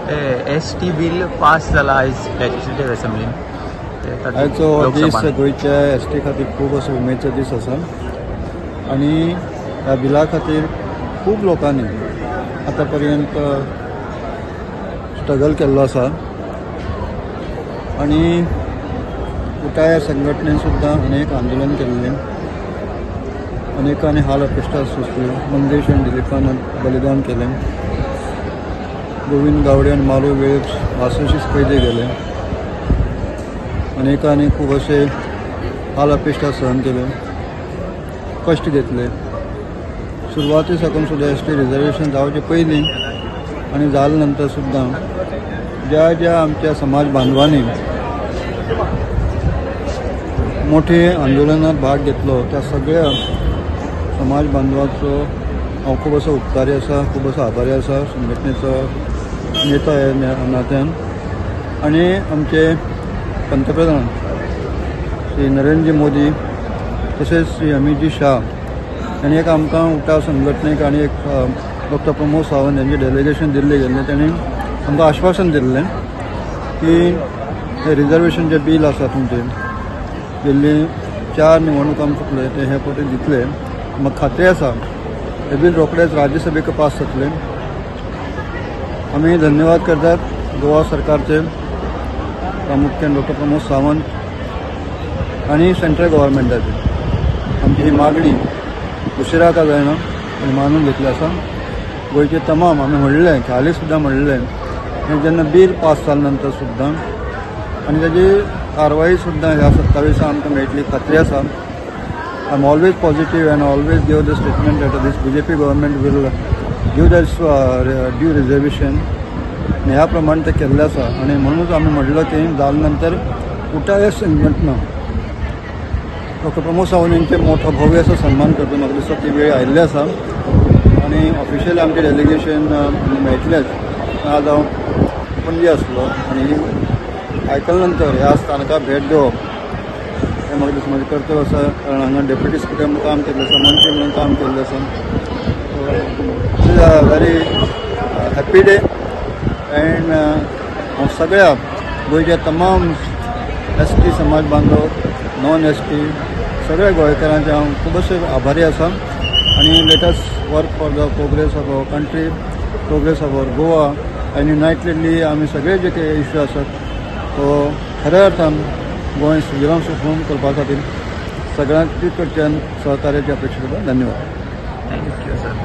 S T bill pass जाला आयज लेजिस्लेटीव असेंब्लीन. आयचो दीस गोंयच्या एस टी खातीर खूब असो उमेदचो दीस आसा आनी ह्या बिला खातीर खूब लोकांनी आतां पर्यंत स्ट्रगल केल्लो आसा आनी उटाया संघटनेन सुद्दां अनेक आंदोलन केल्लें, अनेकांनी हाल अपेश्टा सोंसल्यो. मंगेश आनी दिलीपान बलिदान केलें, गोविंद गावडे आनी मालू वेळीप वासोशीस पयलीं गेले, अनेकांनी खूब अशे हाल अपेश्टा सहन केले, कश्ट घेतले. सुरवाती साकून सुद्दां एस टी रिजर्वेशन जावचे पयलीं आनी जाले नंतर सुद्दां ज्या ज्या आमच्या समाज बांधवांनी मोठे आंदोलनात भाग घेतलो त्या सगळ्या समाज बांधवाचो हांव खूब असो उपकारी आसा, खूब असो आभारी आसा संघटनेचो नेता ह्या नात्यान. आनी आमचे पंतप्रधान श्री नरेंद्र मोदी तशेंच श्री अमितजी शाह हांणी एक आमकां उटा संघटनेक आनी एक डॉक्टर प्रमोद सावंत हांचें डेलिगेशन दिल्लें गेल्लें, तांणी आमकां आश्वासन दिल्लें की हें रिजर्वेशन जें बील आसा तुमचें गेल्ली 4 निवडणूक आमी चुकले ते हे फावटी दितले. म्हाका खात्री आसा हें बील रोखडेंच राज्यसभेक पास जातलें. आमी धन्यवाद करतात गोवा सरकारचे, प्रामुख्यान डॉक्टर प्रमोद सावंत आनी सेंट्रल गव्हर्मेंटाचे. आमची ही मागणी उशिरा का जायना आनी मानून घेतली आसा. गोंयचे तमाम आमी म्हणलें, हालीं सुद्दां म्हणलें, जेन्ना बील पास जाले नंतर सुद्दां आनी ताजी कारवाई सुद्दां ह्या 27 आमकां मेळटली खात्री आसा. I am always positive and always give the statement that this BJP government will give this due reservation. आनी ह्या प्रमाणे तें केल्लें आसा आनी म्हणूनच आमी म्हणलो की जाले नंतर उटाया संघटना डॉक्टर प्रमोद सावंत यांचे मोठो भव्य असो सन्मान करता. म्हाका दिसता ती वेळ आयिल्ली आसा आनी ऑफिशियली आमचें डेलिगेशन मेळटलेंच. आज हांव पणजे आसलो आनी आयकल्या नंतर ह्या स्थानकाक भेट दिवप हें म्हाका दिसता म्हजें कर्तव्य आसा, कारण हांगा डेप्युटी स्पिकर म्हणून काम केल्लें आसा, मंत्री म्हणून काम केल्लें आसा. It is a very happy day and हांव सगळ्या गोंयच्या तमाम एस टी समाज बांधव, नॉन एस टी सगळ्या गोंयकारांचे हांव खूबशे आभारी आसा आनी let us work for the progress of our country, progress of our Goa आनी युनायटेडली आमी सगळे जे काही इश्यू आसात तो खऱ्या अर्थान गोंय सुजलाम सुफलाम करपा खातीर सगळ्यांचे कडच्यान सहकार्याची अपेक्षा करता. धन्यवाद. Thank you sir.